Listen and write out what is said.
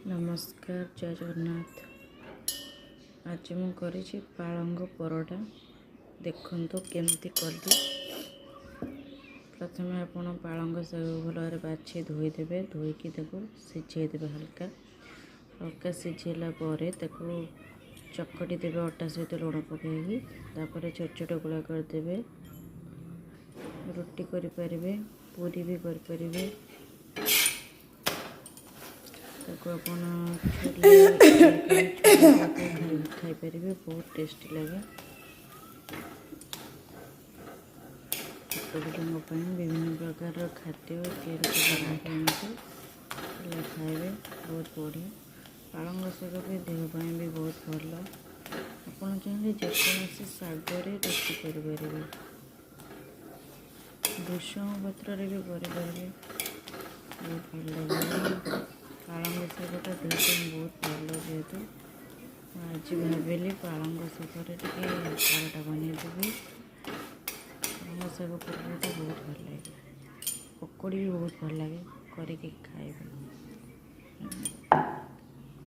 ନମସ୍କାର, ଜୟ ଜଗନ୍ନାଥ। ଆଜି ମୁଁ କରିଛି ପାଳଙ୍ଗ ପରଟା। ଦେଖନ୍ତୁ କେମିତି କଲି। ପ୍ରଥମେ ଆପଣ ପାଳଙ୍ଗ ଶାଗକୁ ଭଲ ଭାବରେ ବାଛି ଧୋଇଦେବେ। ଧୋଇକି ତାକୁ ସିଝେଇ ଦେବେ ହାଲକା ହାଲକା। ସିଝେଇଲା ପରେ ତାକୁ ଚକଟି ଦେବେ ଅଟା ସହିତ ଲୁଣ ପକାଇକି। ତାପରେ ଛୋଟ ଛୋଟ ଗୁଳା କରିଦେବେ। ରୁଟି କରିପାରିବେ, ପୁରୀ ବି କରିପାରିବେ। ତାକୁ ଆପଣ ଛୋଲେ ଛୋଲେ ଖାଇପାରିବେ, ବହୁତ ଟେଷ୍ଟି ଲାଗେ। ଛୋଟ ପିଲାଙ୍କ ପାଇଁ ବିଭିନ୍ନ ପ୍ରକାରର ଖାଦ୍ୟ ତିଆରି କରି ପିଲା ଖାଇବେ, ବହୁତ ବଢ଼ିଆ। ପାଳଙ୍ଗ ଶାଗ ବି ଦେହ ପାଇଁ ବି ବହୁତ ଭଲ। ଆପଣ ଚାହିଁଲେ ଯେକୌଣସି ଶାଗରେ ରୁଟି କରିପାରିବେ, ଭୃଷଙ୍ଗ ପତ୍ରରେ ବି କରିପାରିବେ, ବହୁତ ଭଲ ଲାଗିବ। ପାଳଙ୍ଗ ଶାଗଟା ଦେହ ପାଇଁ ବହୁତ ଭଲ ଯେହେତୁ, ମୁଁ ଆଜି ଭାବିଲି ପାଳଙ୍ଗ ଶାଗରେ ଟିକେ ପରଟା ବନେଇଦେବି। ପାଳଙ୍ଗ ଶାଗ ପରଟା ବହୁତ ଭଲ ଲାଗେ, ପକୋଡ଼ି ବି ବହୁତ ଭଲ ଲାଗେ। କରିକି ଖାଇବେ।